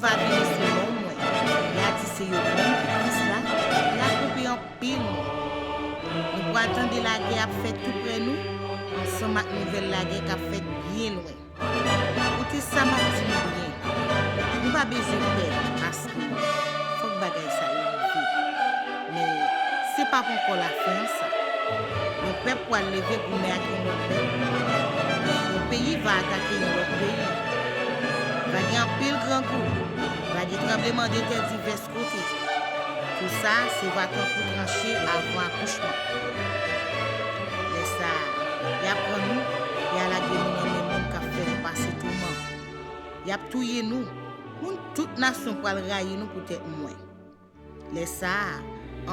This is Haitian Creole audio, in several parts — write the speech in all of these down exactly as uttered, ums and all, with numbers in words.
va vini sou non mwen. Y a di se yo menm ki Kris la, y a twonpe anpil moun. Nou pral tande lagè ap fèt tou prè nou, ansanm ak nouvèl lagè k ap fèt byen lwen. Koute sa m ap di nou byen, nou pa bezwen pè, paske fòk bagay sa yo rive. Men, se pa poko lafen an sa. Yon pèp pral leve goumen ak yon lòt pèp. Yon peyi va atake yon lòt peyi. Va gen anpil grangou. Va gen tranblemanntè divès kote. Tou sa, se va tankou tranche avan akouchman. Lè sa a, y ap pran nou, y a lage nou nan men moun k ap fè nou pase touman. Y ap touye nou. Moun tout nasyon pral rayi nou poutèt mwen. Lè sa a,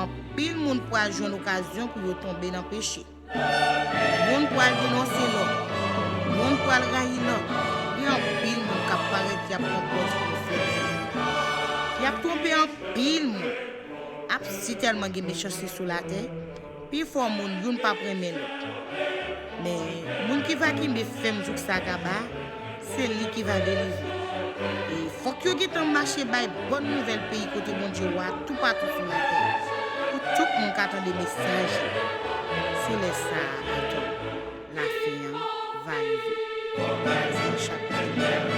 anpil moun pral jwenn okazyon pou yo tonbe nan peche. Youn pral denonse lòt. Youn pral rayi lòt. Gen anpil moun k ap parèt y ap pran pòz pwofèt. Y ap twonpe anpil moun. Ap si tèlman gen mechanste sou latè, pifò moun youn p ap renmen lòt. Men, moun ki va kenbe fèm jouk sa kaba, se li ki va delivre. E fòk yo gentan mache bay bòn nouvèl peyi kote Bondye wa toupatou sou latè, pou tout moun ka tande mesaj yo. Se lè sa a atò, lafen an va rive. Galaten chapit